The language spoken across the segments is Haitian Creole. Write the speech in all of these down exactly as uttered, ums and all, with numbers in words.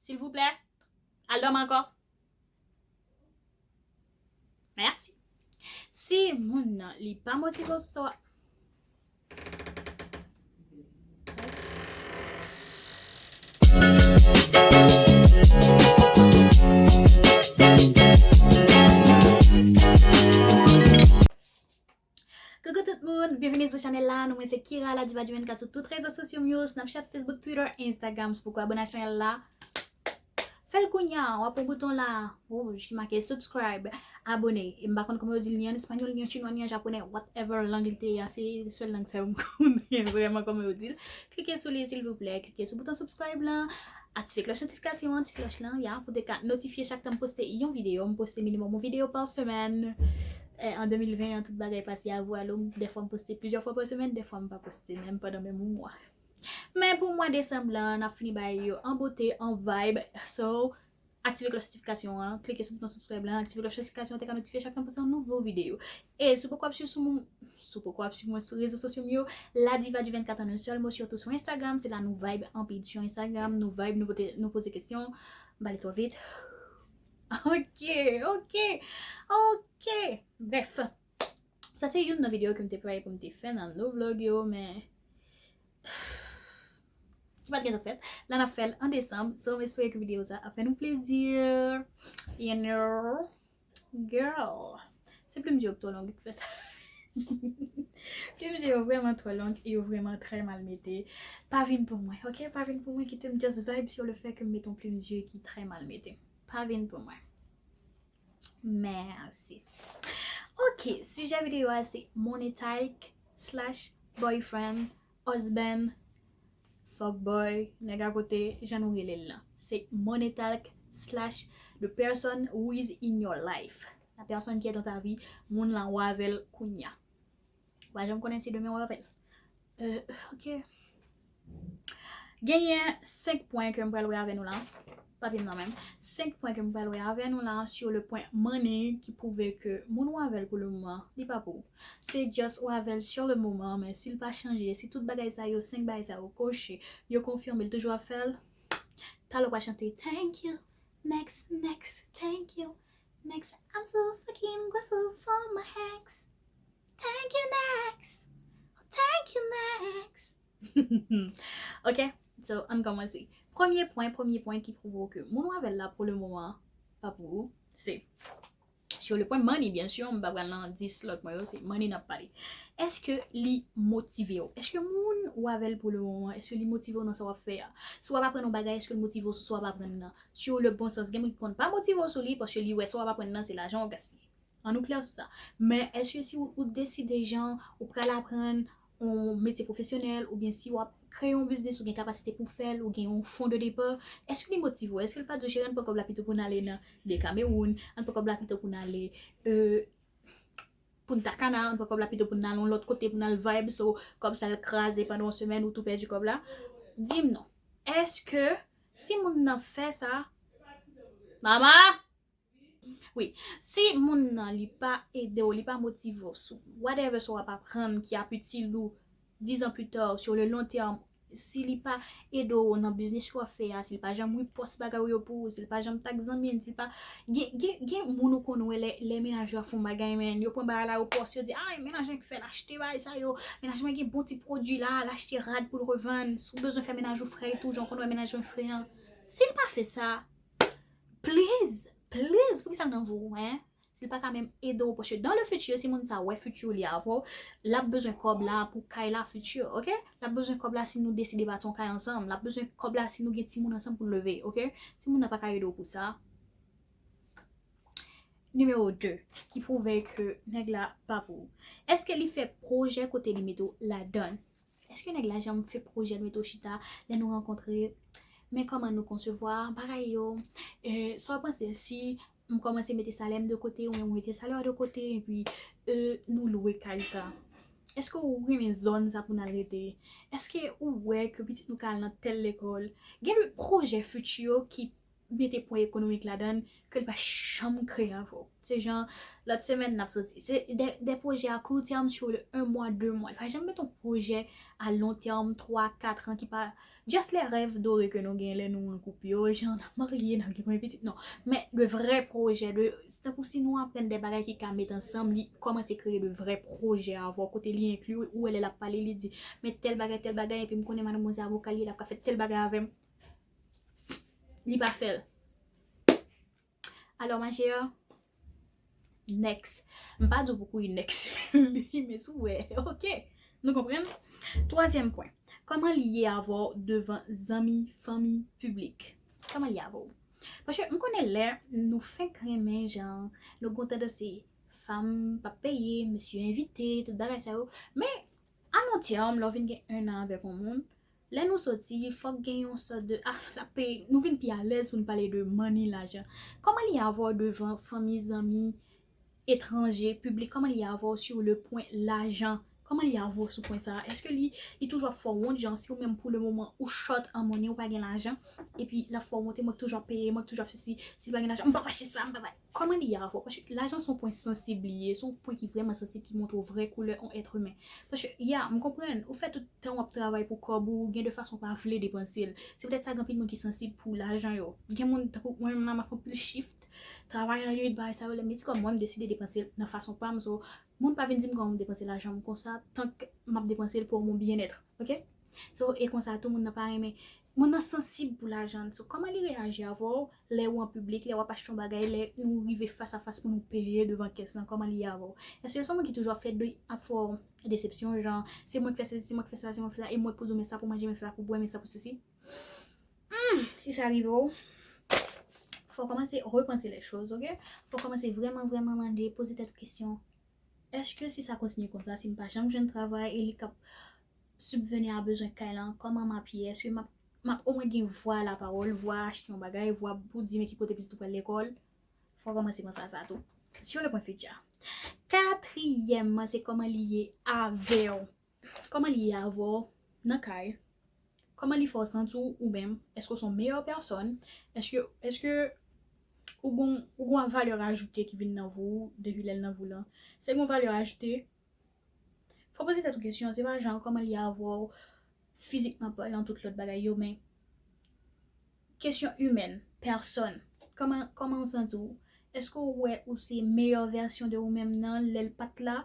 Silvouplè, al dòmi ankò. Mèsi. Si moun nan, li pa motive w sou sa w ap Coucou tout moun, byenveni sou chanèl la. Non, mwen se Kira, la diva du vennkat sou tout rezo sosyo m yo, Snapchat, Facebook, Twitter, Instagram. Si w poko abone a chanèl la, fè l kounye a, w ap wè bouton la wouj ki make subscribe, abone. E m pa konn kòman yo di l ni an espanyòl, ni an chinwa, ni an japonè, whatever lang li te ye a, se sèl lang sa yo m konnen vrèman kòman yo di l. Klike sou li, silvouplè, klike sou bouton subscribe lan, aktive klòch notifikasyon an, ti klòch lan, ya, pou te ka notifye chak tan m poste yon videyo. M poste minimòm yon videyo pa semèn. Eh, an de mil ven an, tout bagay pase a vwalo. Dèfwa m poste plizyè fwa pa semèn, dèfwa m pa poste menm pandan menm yon mwa. Men pou mwa desanm lan, n ap fini bay yo an bote, an vibe. So, aktive klòch notifikasyon an, klike sou bouton subscribe lan, aktive klòch notifikasyon an, te ka notifye chak tan poste yon nouvo videyo. E si w poko ap swiv sou moun, si w poko ap swiv mwen sou rezo sosyo m yo, La Diva du vennkat an un seul mot, surtout sou Instagram, se la nou vibe anpil sou Instagram, nou vibe, nou pote, nou poze kesyon, m pale twò vit. Ok, ok, ok. Bref, sa se youn nan videyo ke m te prepare pou m te fè nan no vlog yo, men ki pa t gentan fèt. La n ap fè l an desanm, so m espere ke videyo sa ap fè nou plezi. You know, girl, se plim di yo k twò long ki fè sa. Plim di yo vrèman twò long e yo vrèman trè mal mete. Pa vin pou mwen, ok? Pa vin pou mwen, kite m just vibe sur le fait ke m met yon plim di ki trè mal mete. Pa vin pou mwen. Mèsi. Ok, sijè videyo a se money talk slash boyfriend, husband, fuckboy, nèg a kote, jan nou rele l lan. Se money talk slash the person who is in your life. La personne qui est dans ta vie, moun lan w avè l kounye a. Ou pa janm konnen si demen w avè l. Euh, ok. Genyen senk pwen ke m pral wè avè nou la. Papye m nan men m. Senk pwen ke m pral wè avè nou la sur le point money ki pwouve ke moun ou avè l pou le moman, li pa pou ou. Se just ou avè l sur le moman, men si l pa chanje, si tout bagay sa yo, senk bagay sa yo koche, yo konfime, l toujou ap fè l, talè w pral chante, thank you, next, next, thank you, next, I'm so fucking grateful for my ex. Thank you, next. Thank you, next. Ok, so, ann kòmanse. Premye pwen, premye pwen ki pwouve ke moun ou avè l la pou le moman pa pou ou, se sur le point money, byen si, m pa pral nan dis lòt pwen yo, se money n ap pale. Èske li motive w? Èske moun ou avè l pou le moman, èske li motive w nan sa w ap fè a? Si w ap aprann yon bagay, èske l motive w sou sa w ap aprann nan? Sur le bon sans, gen moun ki konn pa motive w sou li, paske li wè sa w ap aprann nan, se lajan w gaspiye. Ann nou klè sou sa. Men èske si ou, ou deside jan ou pral aprann yon metye pwofesyonèl, oubyen si w ap kreye yon biznis, ou gen kapasite pou w fè l, ou gen yon fon de depa, èske li motive w? Èske l pa di w, cheri, ann pran kòb la pito pou n ale nan Decameroun, ann pran kòb la pito pou n ale, euh, Punta Cana, ann pran kòb la pito pou n al yon lòt kote, pou n al vibe, so kòb sa l kraze pandan yon semèn, ou tou pèdi kòb la? Di m non. Èske si moun nan fè sa, mama! Wi, si moun nan li pa ede w, li pa motive w sou whatever sa w ap aprann ki ap itil ou dizan pli ta, sur le long terme, si li pa ede w nan biznis ou ap fè a, si li pa janm repost bagay ou yo pou ou, si li pa janm tag zanmi l, si li pa, gen, gen, gen moun ou konn wè lè, lè mennaj yo ap fè yon bagay, men yo pran bagay la, yo post, yo di, ay, mennaj mwen ki fè l achte bagay sa yo, mennaj mwen gen bon ti pwodui la, l achte rad pou l revann, si w bezwen fè mennaj ou fre tou, jan w konn wè mennaj mwen fre an, si l pa fè sa, please, please, poukisa l nan vi w, hein? Si l pa ka menm ede w, paske dans le futur, si moun sa wè futur li avè w, l ap bezwen kòb la pou kay la futur, ok? L ap bezwen kòb la si nou deside bati yon kay ansanm, l ap bezwen kòb la si nou gen timoun ansanm pou n leve, ok? Si moun nan pa ka ede w pou sa. Nimewo de, ki pwouve ke nèg la pa pou ou. Èske li fè pwojè kote li mete w ladan l? Èske nèg la janm fè pwojè l mete w chita lè nou rankontre? Men kòman nou konsevwa bagay yo? Eh, sa w panse si m kòmanse mete salè m de kote, oubyen mwen mete salè w de kote, epi, eh, nou lwe kay sa? Èske ou renmen zòn sa pou n al rete? Èske ou wè ke pitit nou ka al nan tèl lekòl? Gen de pwojè fiti yo ki mete pwen ekonomik ladan l, ke l pa janm kreye avè w. Se jan, lòt semèn n ap soti. Se de, de pwojè a kout tèm, sur le un mois, de mwa. Li pa janm mete yon pwojè a lon tèm, twa, kat an ki pa, just les rêves dorés ke nou gen lè nou an koup yo, jan n ap marye, n ap gen premye pitit, non. Men de vrè pwojè, de, se tankou si nou aprann de bagay ki ka met ansanm, li kòmanse kreye de vrè pwojè avè w, kote li enkli, ou wè lè l ap pale, li di, men tèl bagay, tèl bagay, epi m konnen madanm mwen se avoka li ye, l ap ka fè tèl bagay avè m. Li pa fè l. Alò, ma chère, next. M pa di w pou kouri next li, men si w wè, ok. Nou konprann? Twazyèm pwen. Kòman li ye avè w devan zanmi, fanmi, piblik? Kòman li ye avè w? Paske m konnen lè nou fenk renmen, jan, nou gen tandans se fanm p ap peye, mesye envite, tout bagay sa yo. Men, a lon tèm, lè w vin gen en an avèk yon moun, lè nou soti, fòk gen yon sòt de, ah, l ap peye, nou vin pi alèz pou n pale de money, lajan. Kòman li ye avè w devan fanmi, zanmi, etranje, piblik, kòman li ye avè w sur le pwen lajan? Kòman li ye avè w sou pwen sa a? Èske li, li toujou ap fè w wont, jan si w menm pou le moman ou short an money, ou pa gen lajan, epi l ap fè w wont, e mwen k toujou ap peye, mwen k toujou ap sesi, si l pa gen lajan, m p ap achte sa, m p ap. Kòman li ye avè w? Paske lajan se yon pwen sansib li ye, se yon pwen ki vrèman sansib, ki montre w vrè koulè yon èt imen. Paske, ya, m konprann, ou fè tout tan w ap travay pou kòb ou, gen de fason w pa vle depanse l. Se poutèt sa gen anpil moun ki sansib pou lajan yo. Gen moun, tankou mwen menm la, m ap fè anpil shift, travay nan limit bagay sa yo, lè m gen ti kòb mwen, m deside depanse l nan fason pa m. So, moun pa vin di m kòman m depanse lajan m konsa, tank m ap depanse l pou mon byennèt, ok? So, e konsa tou, moun nan pa renmen. Moun nan sansib pou lajan l. So, kòman li reyaji avè w lè ou an piblik, lè w ap achte yon bagay, lè nou rive fas a fas pou nou peye devan kès lan, kòman li ye avè w? Èske se yon moun ki toujou ap fè de, ap fè w desepsyon, jan, se mwen k fè sesi, se mwen k fè sela, se mwen k fè sa, e mwen k pou di w men sa pou manje, men sa pou bwè, men sa pou sesi? Hmm, si sa rive w, fò w kòmanse repanse les choses, ok? Fò w kòmanse vrèman, vrèman mande, poze tèt ou kesyon, èske si sa kontinye konsa, si m pa janm jwenn travay e li k ap sibvene a bezwen kay lan, kòman m ap ye? Èske m ap, m ap omwen gen vwa lapawòl, vwa achte yon bagay, vwa pou di men ki kote pitit ou pral lekòl? Fò w kòmanse panse a sa tou. Sur le point futur. Katriyèmman, se kòman li ye avè w. Kòman li ye avè w nan kay? Kòman li fè w santi w ou menm? Èske w se yon meyè pèsòn? Èske, èske ou gon, ou gon valè ajoute ki vin nan vi w depi lè l nan vi w lan? Se gon valè ajoute? Fò w poze tèt ou kesyon, se pa jan kòman li avè w fizikman palan, tout lòt bagay yo, men kesyon imèn, pèsòn. Kòman, kòman w santi w? Èske w wè ou se meyè vèsyon de ou menm nan lè l pa t la?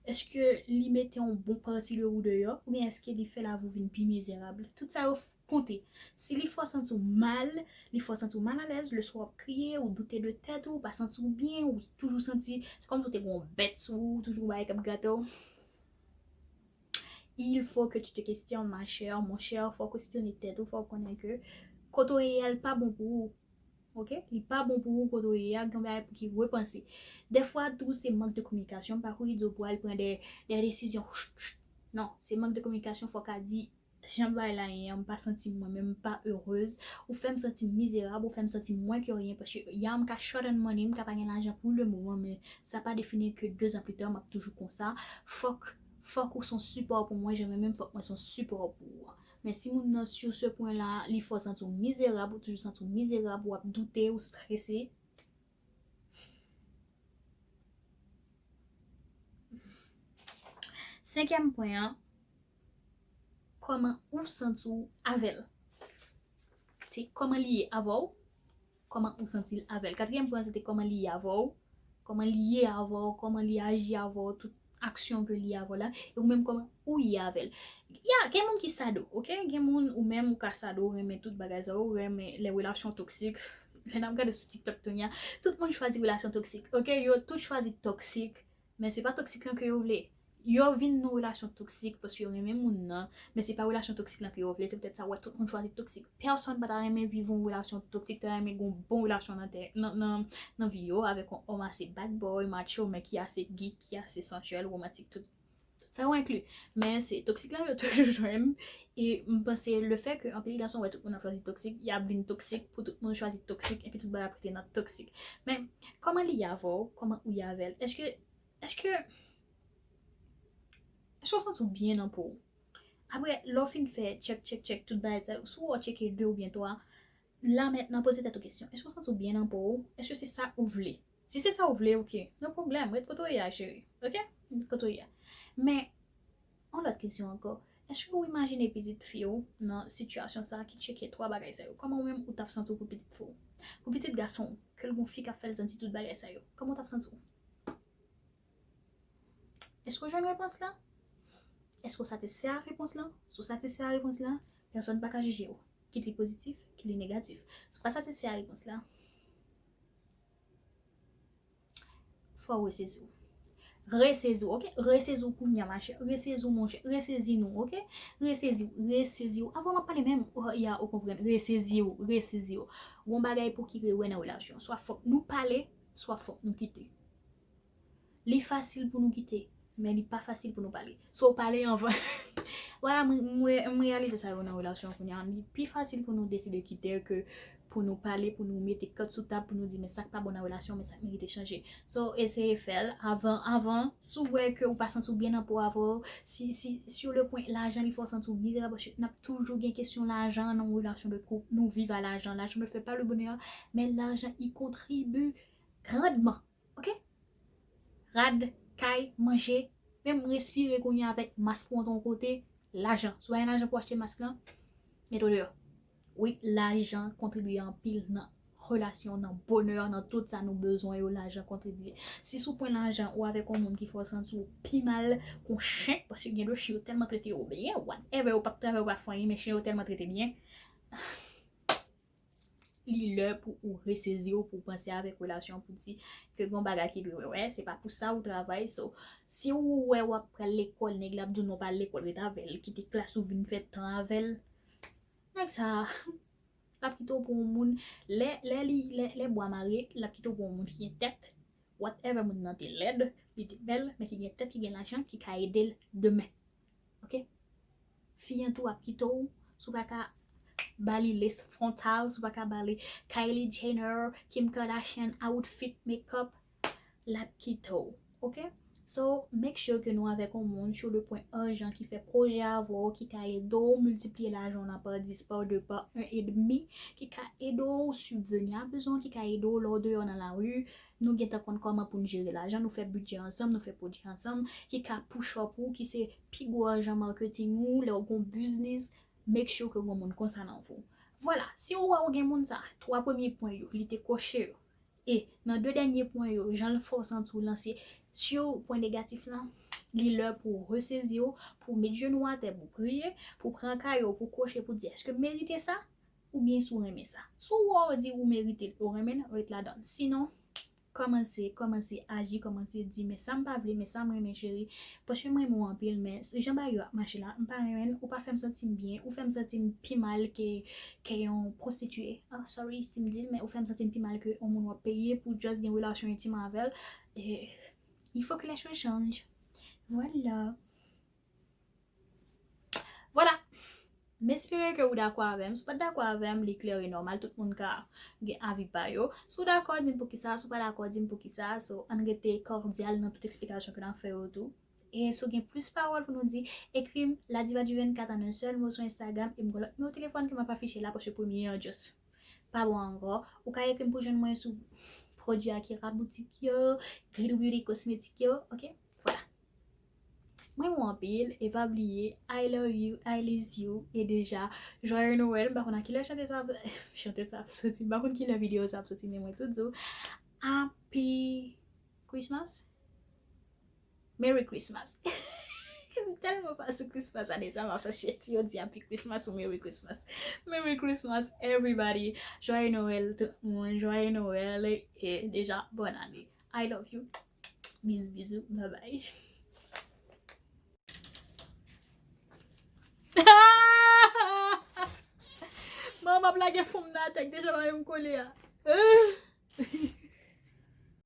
Èske li mete yon bon pati de ou deyò? Oubyen èske li fè lavi w vin pi mizerab? Tout sa yo f-, konte. Si li fè w santi w mal, li fè w santi w malalèz, leswa w ap kriye, ou doute de tèt ou, ou pa santi w byen, ou toujou santi, se kòmsi w te gen yon bèt sou ou, toujou yon bagay k ap grate w. Il faut que tu te questionnes, ma chère, mon cher, fò w kesyone tèt ou, fò w konnen ke kote w ye a, li pa bon pou ou. Ok? Li pa bon pou ou kote w ye a, gen bagay pou ki repanse. Dèfwa tou, se mank de kominikasyon, pa kouri di w pou al pran de, de desizyon. Non, se mank de kominikasyon, fò w ka di, jan bagay la ye an, m pa santi m mwen menm, m pa erez. Ou fè m santi m mizerab, ou fè m santi m mwens ke ryen, paske ya m ka short on money, m ka pa gen lajan pou le moman, men sa pa defini ke de zan pli ta, m ap toujou konsa. Fòk, fòk ou se yon sipò pou mwen, jan mwen menm, fòk mwen se yon sipò pou ou. Men si moun nan sur ce point la, li fè w santi w mizerab, ou toujou santi w mizerab, w ap doute, ou strese. Senkyèm pwen an, kòman ou santi w avè l? Se kòman li ye avè w, kòman ou santi l avè l. Katriyèm pwen an, se te kòman li ye avè w, kòman li ye avè w, kòman li aji avè w, tout aksyon ke li ye avè w la, e ou menm kòman ou ye avè l. Ya, gen moun ki sado, ok? Gen moun ou menm ou ka sado, ou renmen tout bagay sa, ou renmen lè relasyon toksik. Lè n ap gade sou TikTok kounye a, tout moun chwazi relasyon toksik, ok? Yo tout chwazi toksik, men se pa toksik lan ke yo vle. Yo vin nan relasyon toksik paske yo renmen moun nan, men se pa relasyon toksik lan ke yo vle. Se poutèt sa w wè tout moun chwazi toksik. Pèsòn pa ta renmen viv yon relasyon toksik, ta renmen gen yon bon relasyon nan tè, nan, nan, nan vi yo avèk yon òm ase bad boy, macho, men ki ase geek, ki ase sensuel, romantik, tout, tout sa yo enkli. Men se toksik lan yo toujou jwenn. E m panse le fait que anpil gason wè tout moun ap chwazi toksik, y ap vin toksik pou tout moun chwazi toksik, epi tout bagay ap rete nan toksik. Men kòman li ye avè w? Kòman ou ye avè l? Èske Èske, èske w santi w byen nan po w? Apre, lè w fin fè tchèk, tchèk, tchèk, tout bagay sa yo, si w tcheke de oubyen twa, La mentnan, poze tèt ou kesyon. Èske w santi w byen nan po w? Èske se sa ou vle? Si se sa ou vle, ok. No pwoblèm. Ret kote w ye a, cheri. Ok? Ret kote w ye a. Men, yon lòt kesyon ankò. Èske ou imajine pitit fi w nan sitiyasyon sa a ki tcheke twa bagay sa yo? Kòman ou menm ou t ap santi w pou pitit fi w? Pou pitit gason w, ke l gon fi k ap fè l santi tout bagay sa yo. Kòman ou t ap santi w? Èske w jwenn repons la? Èske w satisfè ak repons la? Si w satisfè ak repons la, pèsonn pa ka jije w. Kit li pozitif, kit li negatif. Si w pa satisfè ak repons la, fò w resezi w. Resezi w, ok? Resezi w kounye a, machè. Resezi w, monchè. Resezi nou, ok? Resezi w, resezi w. Avan m ap pale menm, oh, ya, ou konprann. Resezi w, resezi w. Gon bagay pou ki rewè nan relasyon. Swa fòk nou pale, swa fòk nou kite. Li fasil pou nou kite, men li pa fasil pou nou pale. So, pale anvan. Vwala, mwen, mwen, mwen reyalize sa yo nan relasyon kounye a. Li pi fasil pou nou deside kite ke pou nou pale, pou nou mete kat sou tab, pou nou di, men sa k pa bon nan relasyon, men sa k merite chanje. So, eseye fè l avan, avan, si w wè ke ou pa santi w byen nan po avè w, si, si, sur le point, lajan li fè w santi w mizerab, paske n ap toujou gen kesyon lajan nan yon relasyon de koup, nou viv a lajan, l'argent ne fait pas le bonheur, men lajan, il contribue grandement. Ok? Rad, kay, manje, menm respire kounye a avèk mask ou antre yon kote, lajan. Si w pa gen lajan pou achte mask lan, mete w deyò. Wi, lajan kontribye anpil nan relasyon, nan bonè, nan tout sa nou bezwen yo, lajan kontribye. Si sou pwen lajan ou avèk yon moun ki fè w santi w pi mal ke yon chen, paske gen de chen yo tèlman trete yo byen, whatever, yo p ap travay, yo p ap fè anyen, men chen yo tèlman trete byen. Li lè pou ou resezi w, pou w panse avèk relasyon, pou di ke gon bagay ki dwe wè, se pa pou sa ou travay. So, si ou wè w ap pral lekòl, nèg la ap di w non, pa al lekòl, ret avè l, kite klas ou, vin fè tan avè l. Nèg sa, l ap kite w pou yon moun, lè, lè li, lè, lè bwa mare, l ap kite w pou yon moun ki gen tèt, whatever moun nan te lèd, li te bèl, men ki gen tèt, ki gen lajan, ki ka ede l demen. Ok? Fi an tou ap kite w, si w pa ka ba li lace frontal, si w pa ka ba li Kylie Jenner, Kim Kardashian outfit, makeup, l ap kite w. Ok? So, make sure ke nou avèk yon moun sur le point urgent ki fè pwojè avè w, ki ka ede w miltipliye lajan w la pa dis, pa de, pa en edmi, ki ka ede w sibveni a bezwen, ki ka ede w lè w deyò nan lari, nou gentan konn kòman pou n jere lajan, nou fè bidjè ansanm, nou fè pwodui ansanm, ki ka push up ou, ki se pi gwo ajan marketing ou, lè w gon biznis, make sure ke gon moun konsa nan vi w. Vwala, si w wè w gen moun sa, twa premye pwen yo, li te koche yo. E nan de dènye pwen yo, jan l fè w santi w lanse sou pwen negatif lan, li lè pou w resezi w, pou w met jenou atè, pou w kriye, pou w pran kaye w, pou w koche, pou w di, èske m merite sa? Oubyen si w renmen sa. Si w wè w di ou merite l, ou renmen l, ret ladan l. Sinon, kòmanse, kòmanse aji, kòmanse di, men sa m pa vle, men sa m renmen, cheri. Paske m renmen w anpil, men jan bagay yo ap mache la, m pa renmen l, ou pa fè m santi m byen, ou fè m santi m pi mal ke, ke yon pwostitiye. Ah, sorry si m di l, men ou fè m santi m pi mal ke yon moun w ap peye pou just gen relasyon entim avè l. E, il faut que les choses changent. Vwala. Vwala. M espere ke ou dakò avè m. Si w pa t dakò avè m, li klè e nòmal. Tout moun ka gen avi pa yo. Si w dakò, di m poukisa. Si w pa dakò, di m poukisa. So, ann rete kòdyal nan tout eksplikasyon ke n ap fè yo tou. E si w gen plis pawòl pou nou di, ekri m Ladiva du vennkat an un seul mot sou Instagram e m gen lòt nimewo telefòn ke m ap afiche la paske premye an just pa bon ankò. Ou ka ekri m pou jwenn mwen sou pwodui a ki Raboutik yo, Grill Beauty Cosmétique yo, ok? Vwala. Mwen renmen w anpil, e pa bliye, I love you, I love you, e deja, Joyeux Noël, m pa konn a kilè chante sa, chante sa ap soti, m pa konn kilè videyo sa ap soti, men mwen tou di w, Happy Christmas? Merry Christmas. M tèlman pa sou Christmas ane sa, m ap chache si yo di Happy Christmas ou Merry Christmas. Merry Christmas, everybody. Joyeux Noël, tout moun. Joyeux Noël. E deja, bòn ane. I love you. Bizou, bizou. Bye bye. Manman ap lage fon m nan atè, deja mwen menm kole a. Euh.